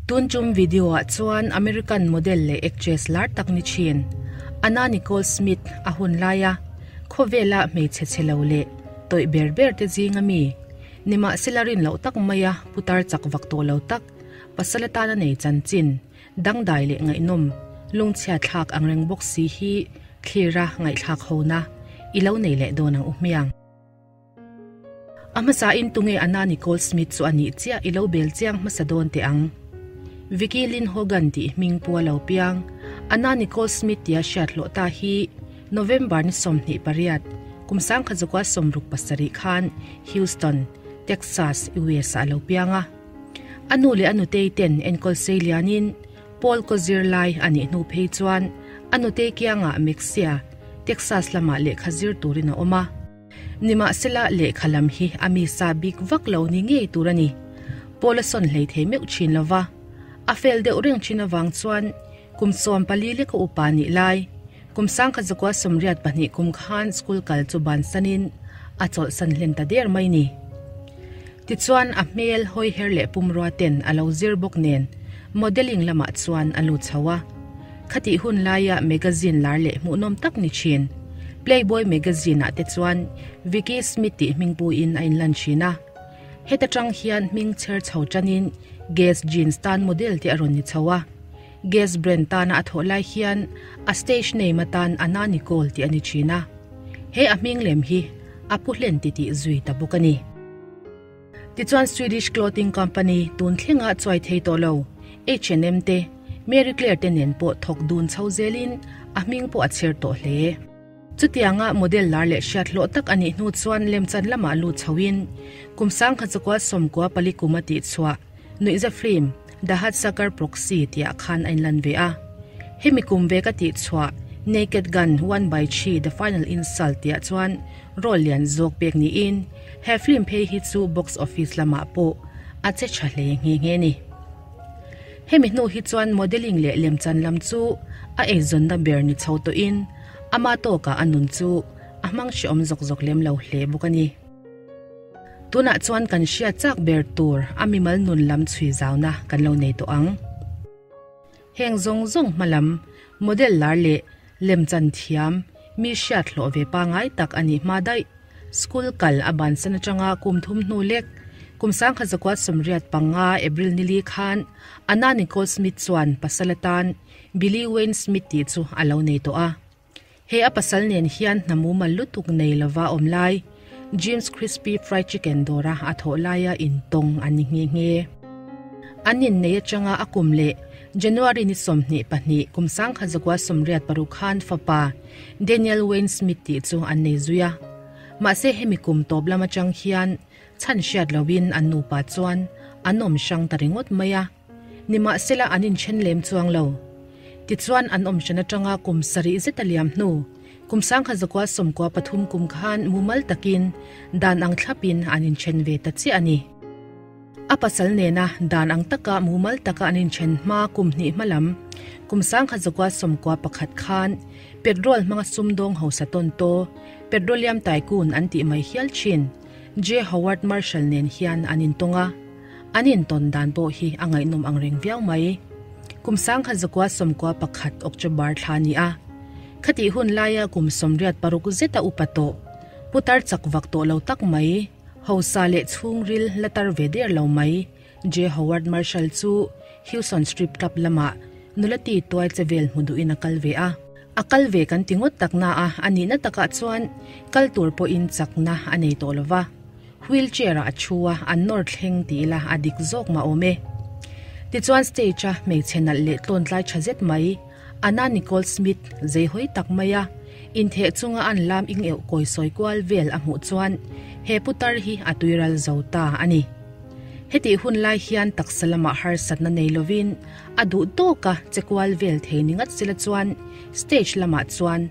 Tun tum video ah chuan American model leh actress lar tak ni thin Anna Nicole Smith a hun laia khawvela hmeichhe chhe lo leh tawih ber ber te zinga mi nimahsela rin loh tak maia putar chak vak tawh lo tak pasal atana nei chanchin dangdai leh ngaihnawm lungchhia thlak angreng bawk si hi thlira ngaihthlak hona i lo nei leh dawn ang u hmiang. A hmasain tunge Anna Nicole Smith chu a nih chiah i lo bel chiang hmasa dawn teh ang. Vicki Lynn Hogan tih hming pu a lo piang, Anna Nicole Smith tia hriat hlawh ta hi November ni 28, kum 1967 khan Houston, Texas, US ah a lo piang a. A nu leh a nutei ten enkawl sei lianin Paul kaw zirlai a nih hnu phei chuan a nutei kiangah Mexia, Texas lamah lehkha zir turin a awm a. Nimahsela, lehkha lam hi a mi sa bik vak lo ni ngei tur a ni. Paul a sawn hlei thei meuh thin lo va, a fel deuh reng thin avang chuan kum 14 leka upa nih lai, kum 1982 kum khan school kal chu bansanin a chawlhsan hlen ta der mai ni. Tichuan, a hmel hawi her leh pumrua ten a lo zir bawk nen modelling lamah chuan a lut chho a. Khatih hun laia magazine lar leh hmuhnawm tak ni thin, Playboy magazine ah te chuan Vicki Smith tih hmingpuiin a inlan thin a. Heta tang hian hming chher chho tanin Guess jeans tan model te a rawn ni chho a. Guess brand tana a thawh lai hian a stage name atan Anna Nicole tih a ni thin a. He a hming lem hi a pu hlen titih zui ta bawk a ni. Tichuan Swedish clothing company tun thlenga chuai thei tawh lo H&M te, Marie Claire te nen pawh thawk dun chho zelin a hming pawh a chher tawh hle. Chutianga model lar leh hriat hlawh tak a nih hnu chuan lemchan lamah lut chhoin kum 1994 kum a tihchhuah Nuihza film The Hudsucker Proxy tihah khan a inlan ve a. Hemi kum ve ka tihchhuah Naked Gun One by Three The Final Insult tihah chuan role lian zawk pek niin He film phei hi chu box office lamah pawh a che tha hle nghe nghe ni. Hemi hnu hi chuan modelling leh lemchan lam chu a eizawnna ber ni chho tawhin ama tawkah a nun chu a hmang hrehawm zawk zawk lem lo hle bawk a ni. Tunah chuan kan hriat chak ber tur a mimal nun lam chhui zauna kan lo nei tawh ang. Heng zawng zawng hmalam model lar leh lemchan thiam mi hriat hlawh ve pangai tak a nih hma daih. School kal a bansan atanga kum thum hnu lek, kum 1985 April nili khan Anna Nicole Smith chuan pasal atan Billy Wayne Smith tih chu a lo nei tawh a. He a pasal nen hian hna mumal lutuk nei lova awm lai Jim's Crispy Fried Chicken dawra a thawh laia intawng an ni nghe nghe. An innei atanga a kum leh January ni 22 kum 1986 khan fapa Daniel Wayne Smith tih chu an nei zui a. Mahse hemi kum tawp lam atang hian chhan hriat loin an nupa chuan an awm hrang ta ringawt mai a. Nimahsela an inthen lem chuang lo. Tichuan an awm hran atanga kum sarih zet a liam hnu, kum 1993 kum khan mumal takin dan ang thlapin an inthen ve ta chiah a ni. A pasal nena dan ang taka mumal taka an inthen hma kum hnih hma lam, kum 1991 khan petrol hmanga sumdawng hausa tawn taw, petroleum tycoon an tih mai hial thin, J. Howard Marshall nen hian an intawng a. An intawn dan pawh hi a ngaihnawm ang reng viau mai. Kum 1991 October thla a ni a. Khatih hun laia kum 86 zeta upa tawh, putar chak vak tawh lo tak mai, Hausa leh chhungril la tar ve der lo mai. J. Howard Marshall chu Houston Strip Club lamah nula ti tuai che vel hmu duhin a kal ve a. A kal ve kan ti ngawt tak na a, a nihna takah chuan kal tur pawhin chakna a nei tawh lo va. Wheelchair ah a thu a, an nawr thleng ti ila a dik zawk mah awm e. Tichuan stage a hmeichhe nalh leh tlawn tlai tha zet mai, Anna Nicole Smith zei hawi tak mai a, intheh chunga an lam ing euh kawi sawi kual vel a hmuh chuan he putar hi a tuiral zo ta a ni. Hetih hun lai hian taksa lamah harsatna nei lovin a duh tawka che kual vel thei ni ngat sela chuan stage lamah chuan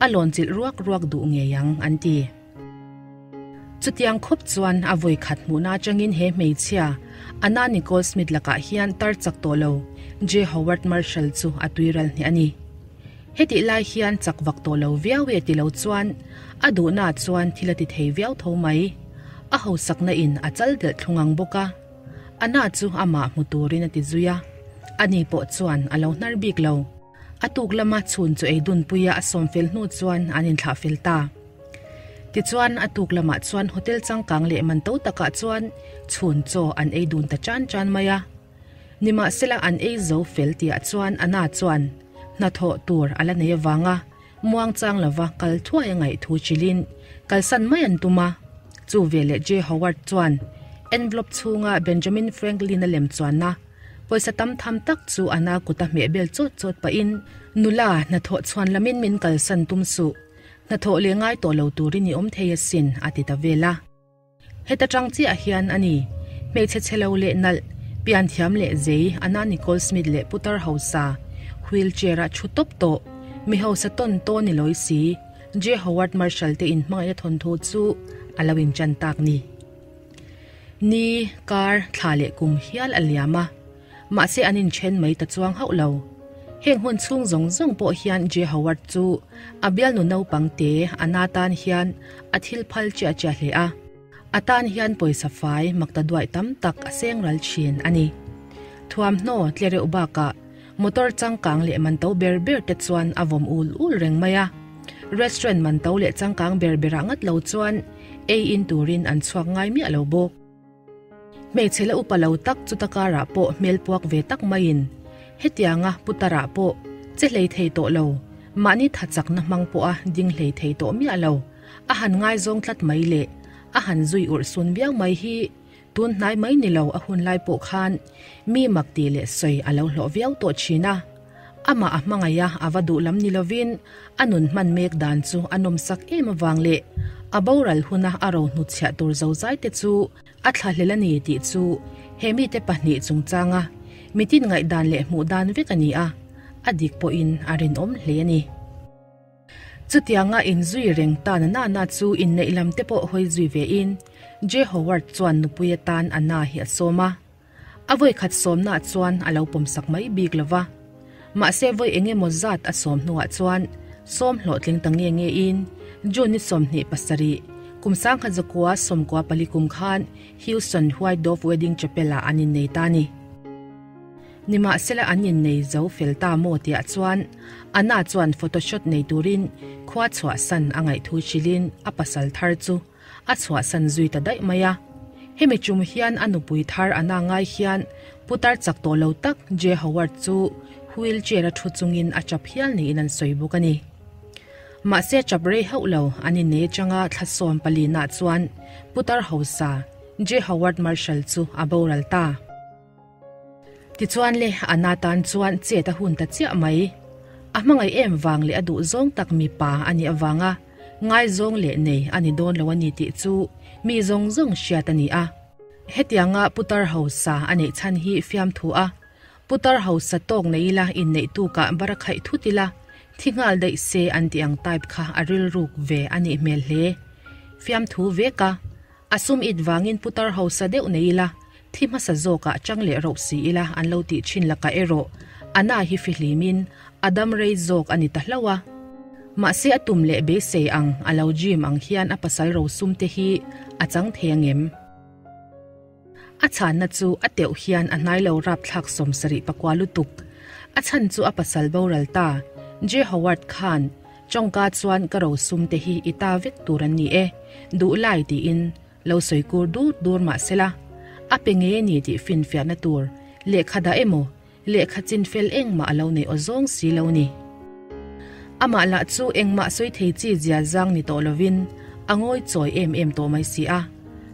a lawn chilh ruak ruak duh ngei ang an ti. Chutiang khawp chuan a vawi khat hmuhna atangin he hmeichhia, Anna Nicole Smith lakah hian tar chak tawh lo, J. Howard Marshall chu a tuiral hneh a ni. Hetih lai hian chak vak tawh lo viau e ti lo chuan a duhna chuan thil a ti thei viau tho mai. A hausakna in a chal delh thlung ang bawk a. Anna chu amah hmu turin a ti zui a. Ani pawh chuan a lo hnar bik lo. A tuk lama chhun chu ei dunpuia a sawm fel hnu chuan an inthlah fel ta. Tichuan, a tuk lamah chuan hotel changkang leh man to takah chuan chhun chaw an ei dun ta chan chan mai a. Nimahsela an ei zo fel tihah chuan Anna chuan hnathawh tur a la nei avanga muangchang lova kal thuai a ngaih thu chilin kalsan mai an tum a. Chu veleh J. Howard chuan envelope chhunga Benjamin Franklin-a lem chuanna pawisa tam tham tak chu Anna kuta hmeh bel chawt chawt pahin, Nula, hnathawh chhuan lamin min kalsan tum suh. Hnathawh leh ngai tawh lo turin i awm thei asin, a ti ta vel a. Heta tang chiah hian a ni, hmeichhe chhe lo leh nalh, pian thiam leh zei, Anna Nicole Smith leh putar hausa, wheel chair a thu tawp tawh, mi hausa tawn tawn ni lawi si, J. Howard Marshall te inhmangaihna thawnthu chu a lo inchan tak ni. Ni, kar, thla leh kum hial a liam a. Mahse an inthen mai ta chuang hauh lo. Heng hun chhung zawng zawng pawh hian J. Howard chu a bialnu naupang te a na tan hian a thil phal chiah chiah hle a. A tan hian pawisa fai makta duaih tam tak a seng ral thin a ni. Thuamhnaw tle reuh bakah motor changkang leh man to ber ber te chuan a vawm ul ul reng mai a. Restaurant man to leh changkang ber berah ngat lo chuan ei in turin an chhuak ngai miah lo bawk. Hmeichhe la upa lo tak chuta karah pawh hmel puak ve tak maiin hetianga putarah pawh che hlei thei tawh lo, mahni tha chakna hmang pawha ding hlei thei tawh miah lo, a han ngaizawng tlat mai leh a han zui urh sun viau mai hi tun hnai mai ni lo a hun lai pawh khan mi mak tih leh sawi a lo hlawh viau tawh thin a. Amah a hmangaih a, a va duh lam ni lovin a nun hman mek dan chu a nawmsak em avang leh a boral huna a ro hnutchhiah tur zozai te chu a thlahlel a ni tih chu he mite pahnih chungchanga mitin ngaihdan leh hmuh dan vek a ni a, a dik pawhin a rinawm hle a ni. Chutianga inzui reng ta na nana chu inneih lam te pawh hawi zui vein J. Howard chuan nupui atan Anna hi a sawm a. A vawi khat sawmnaah chuan a lo pawmsak mai bik lo va. Mahse vawi eng emaw zat a sawm hnuah chuan sawm hlawhtling ta nge ngein June ni 27, kum sangkhat zakua 94 kum khan Houston White Dove Wedding Chapel-ah an innei ta a ni. Nimahsela an innei zo fel ta maw tiah chuan Anna chuan photoshot nei turin khua chhuahsan a ngaihthu hrilhin a pasal thar chu A chhuahsan zui ta daih mai a. Hemi tum hian a nupui thar a na ngai hian putar chak tawh lo tak J. Howard chu wheel chair a thu chungin a chap hial niin an sawi bawk a ni. Mahse chap rei hauh lo an innei atanga thla 14 nah chuan putar hausa J. Howard Marshall chu a boral ta. Tichuan le, a na tan chuan chet a hun ta chiah mai. A hmangaih em vang leh a duh zawng tak mipa a nih avanga ngaizawng leh nei a ni dawn lo a ni tih chu mi zawng zawng hriat a ni a. Hetianga putar hausa a neih chhan hi fiamthu a, putar hausa tawk nei ila inneih tukah bar a khaih thut ila, thi nghal daih se an tih ang type kha a rilruk ve a nih hmel hle. Fiamthu vek a. A sum it vangin putar hausa deuh nei ila, thi hmasa zawkah chang leh roh si ila an lo tih thin lakah erawh a na hi fihlimin a dam rei zawk a ni ta hlauh a. Mahse a tum leh beisei ang a lo dream ang hian a pasal rosum te hi a chang thei angem? A chhanna chu a teuh hian a hnai lo rapthlak 74 lutuk. A chhan chu a pasal boral ta, J. Howard khan tawngka chuan ka rosum te hi i ta vek tur an ni e, duh lai tiin lo sawi kur dur dur mah sela, a pe ngei a ni tih finfiahna tur lehkha dah emaw lehkha chin fel engmah a lo nei aw zawng si lo ni. Amah lah chu engmah sawi thei chi zia zang ni tawh lovin a ngawi chawi em em tawh mai si a,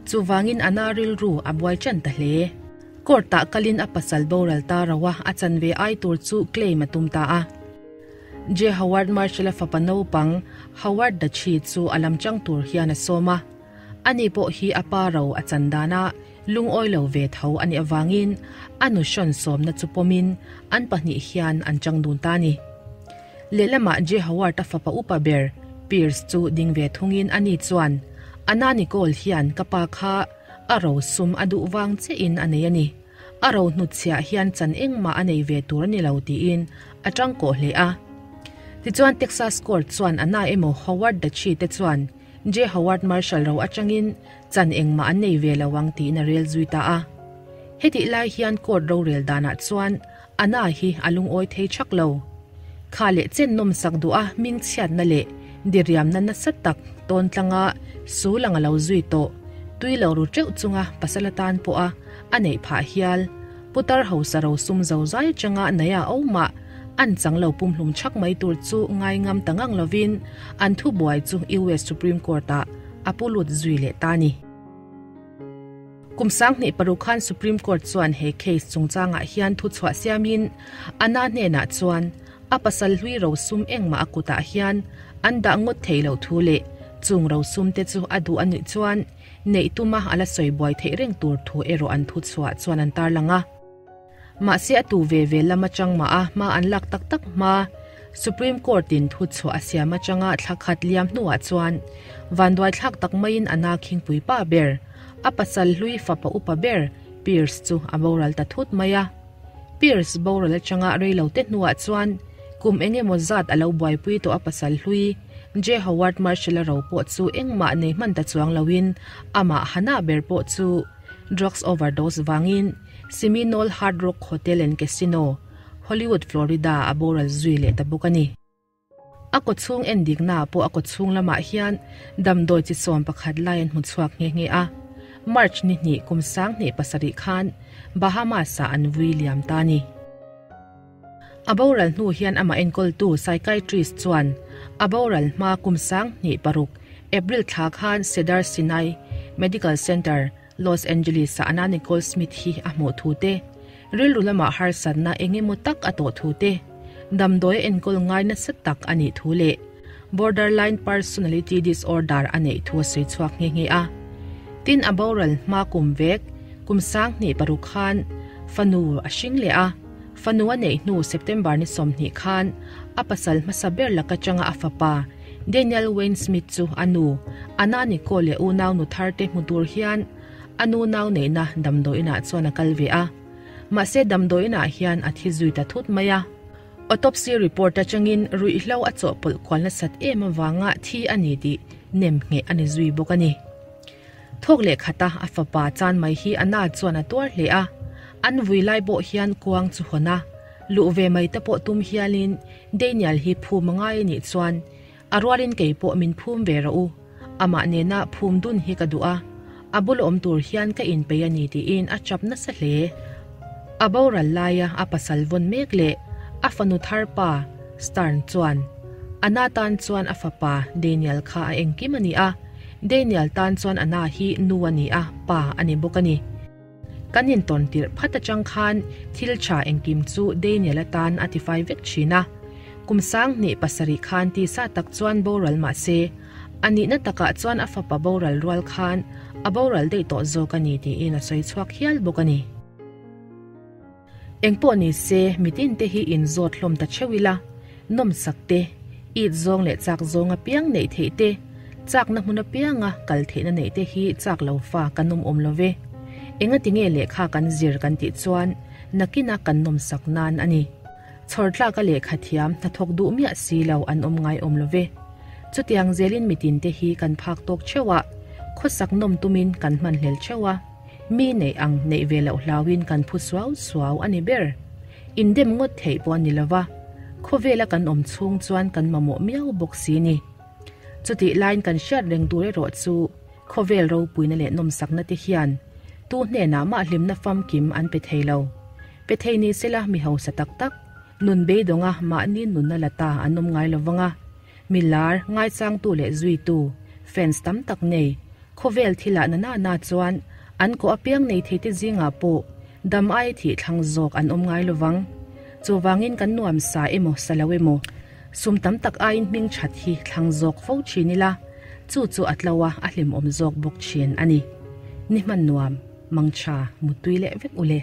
chuvangin a na rilru a buai ṭan ta hle. Court-ah kalin a pasal boral ta ro a, a chanve ai tur chu claim a tum ta a. J. Howard Marshall-a fapa naupang Howard Dachi chu a lam chang tur hian a sawm a. Ani pawh hi a pa ro a chan danah lungawi lo ve tho a nih avangin a nu hrawn sawmna chu pawmin an pahnih hian an chang dun ta a ni. Lehlamah J. Howard-a fapa upa ber Pierce chu ding ve thungin ani chuan, Anna Nicole hian ka pa kha a ro sum a duh vang chiahin a nei a ni. A ro hnutchhiah hian chan engmah a nei ve tur a ni lo tiin a tangkawh hle a. Tichuan Texas Court chuan Anna emaw Howard Dachi te chuan J. Howard Marshall ro atangin chan engmah an nei ve lo ang tiin a rel zui ta a. Hetih lai hian court rorel danah chuan Anna hi a lungawi thei thak lo. Kha leh chen nawmsak duh a hming chhiatna leh diriamna nasa tak tawn tlanga sul ang a lo zui tawh. Tui lo ru teuh chunga pasal atan pawha a neih phah hial. Putar hausa rosum zo zai atanga Naya Oma an chang lo pumhlum chhak mai tur chu ngai ngam ta ngang lovin an thubuai chu US Supreme Court ah a pu lut zui leh ta a ni. Kum 2006 khan Supreme Court chuan he case chungchangah hian thuchhuah siamin Anna hnenah chuan a pasal hlui rosum engmah a kutah hian an dah ngawt thei loh thu leh chung rosum te chu a duh a nih chuan neih tuma a la sawi buai theih reng tur thu erawh an thuchhuah chuan an tarlang a. Mahse a tu ve ve lam atang mah a hma an lak tak tak hma Supreme Court in thuchhuah a siam atanga thla khat liam hnuah chuan vanduai thlak tak maiin a na khingpui pa ber, a pasal hlui fapa upa ber Pierce chu a boral ta thut mai a. Pierce boral atanga reilo te hnuah chuan kum eng emaw zat a lo buaipui tawh a pasal hlui J. Howard Marshall-a ro pawh chu engmah nei hman ta chuang loin amah Hannah ber pawh chu drugs overdose vangin Seminole Hard Rock Hotel and Casino, Hollywood, Florida a boral zui leh ta bawk a ni. A kawchhung endikna pawh a kawchhung lamah hian damdawi chi 11 lai an hmu chhuak nghe nghe a. March ni hnih kum 2007 khan Bahamas-ah an vui liam ta a ni. A boral hnu hian amah enkawltu psychiatrist chuan a boral hma kum 2006 April thla khan Cedars-Sinai Medical Center, Los Angeles-ah Anna Nicole Smith hi a hmuh thu te, rilru lamah harsatna eng emaw tak a tawh thu te, damdawi a enkawl ngai nasa tak a nih thu leh borderline personality disorder a neih thu a sawi chhuak nghe nghe a. Tin, a boral hma kum vek, kum 2006 khan fanu a hring leh a, fanu a neih hnu September ni 20 khan a pasal hmasa ber laka changa a fapa Daniel Wayne Smith chu a nu, Anna Nicole leh unau nu thar te hmu tur hian a nu nau neihna damdawiinah chuan a kal ve a. Mahse damdawiinah hian a thi zui ta thut mai a. Autopsy report atangin ruihhlo a chawhpawlh kual nasat em avanga thi a ni tih nem ngheh a ni zui bawk a ni. Thawk leh khata a fapa chan mai hi Anna chuan a tuar hle a. An vui lai pawh hian kuang chu hawn a, luh ve mai te pawh tum hialin Daniel hi phum a ngai a nih chuan a rualin kei pawh min phum ve rawh u, amah nena phum dun hi ka duh a, a bul awm tur hian ka inpeih a ni tiin a chap nasa hle. A boral laia a pasal vawn mek leh a fanu thar pa Stern chuan Anna tan chuan a fapa Daniel kha a engkim a ni a, Daniel tan chuan Anna hi nu a ni a, pa a ni bawk a ni. Kan intawn tirh phat atang khan thil tha engkim chu Daniel atan a tifai vek thin a. Kum 2007 khan tisa tak chuan boral mah se, a nihna takah chuan a fapa boral rual khan a boral daih tawh zawk a ni tiin a sawi chhuak hial bawk a ni. Engpawh ni se, mitin te hi inzawt hlawm ta theuh ila, nawmsak te, it zawng leh chak zawng apiang neih theih te, chakna hmun apianga kal theihna neih te hi chak lo fa kan awm awm lo ve. Engati nge lehkha kan zir kan tih chuan nakina kan nawmsak nan a ni. Chhawr tlaka lehkha thiam hnathawk duh miah si lo an awm ngai awm lo ve. Chutiang zelin mitin te hi kan phak tawk theuh a, khawsak nawm tumin kan hmanhlel theuh a. Mi neih ang neih ve loh hlauin kan phu suau suau a ni ber. Indem ngawt theih pawh a ni lo va, khawvela kan awm chhung chuan kan mamawh miau bawk si ni. Chutih laiin kan hriat reng tur erawh chu khawvel ropuina leh nawmsakna te hian tu hnenah mah hlimna famkim an pe thei lo. Pe thei ni sela mi hausa tak tak, nun beidawnga mahni nunna la ta an awm ngai lo vang a. Mi lar, ngaichangtu leh zuitu, fans tam tak nei, Khawvel thilah na na na chuan an koh apiang nei theite zingah pawh dam aia thih thlang zawk an awm ngai lovang. Chuvangin kan nuam sa emaw sa lo emaw, sum tam tak aiin hming that hi thlang zawk fo thin ila, chu chu a tlo a, a hlimawm zawk bawk thin a ni. Ni hman nuam, mangtha, muttui leh vek ule.